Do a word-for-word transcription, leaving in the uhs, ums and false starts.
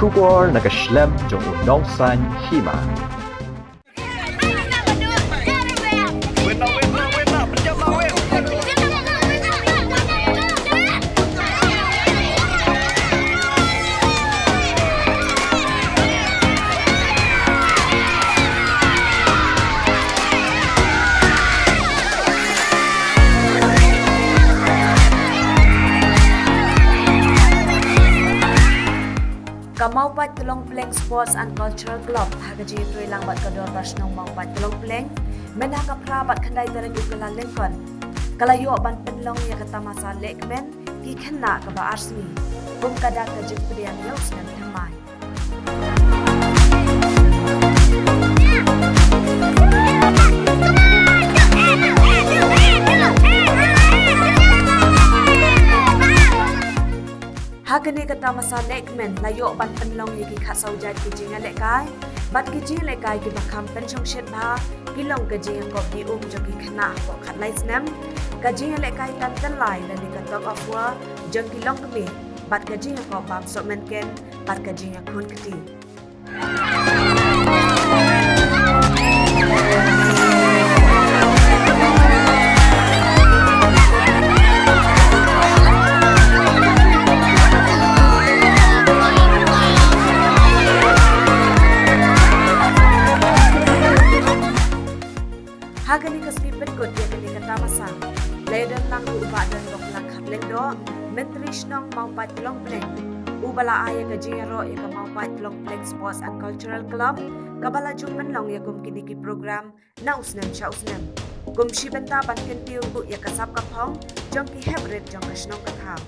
Khubor na ka shlem jong u nongsan hima. Ka Mawpait Tlong Pleng Sports and Cultural Club ha ka jingïatreilang bad ka Dorbar Shnong Mawpait Tlong Pleng, mynta ka phra bad khyndai tarik u Kyllalyngkot, ka la ïoh ban pynlong ïa ka tamasa lehkmen ki khynnah kaba ar sngi, kum ka dak ka jingpdiang ïa u snem thymmai. Ha kane ka tamasa lehkmen la ïoh ban pynlong ïa ki khatsaw jait ki jingïalehkai bad ki jingïalehkai kiba kham pynshongshit bha, ki long ka jingïakop die um jong ki khynnah hapoh khatlai snem, ka jingïalehkai tan tyllai lane ka tug of war jong ki longkmie, bad ka jingïakop bam sohmynken bad ka jingïakhun kti. Ha kane ka sngi pynkut ïa kane ka tamasa, la ïadon lang u Bah Donbok Langkhat Lyngdoh, Myntri Shnong Mawpait Tlong Pleng, uba la ai ïa ka jingïaroh ïa ka Mawpait Tlong Pleng Sports and Cultural Club, kaba la ju pynlong ïa kum kine ki program na u snem sha u snem, kum shi bynta ban kyntiew ruh ïa ka sap ka phong jong ki hep rit jong ka shnong ka thaw.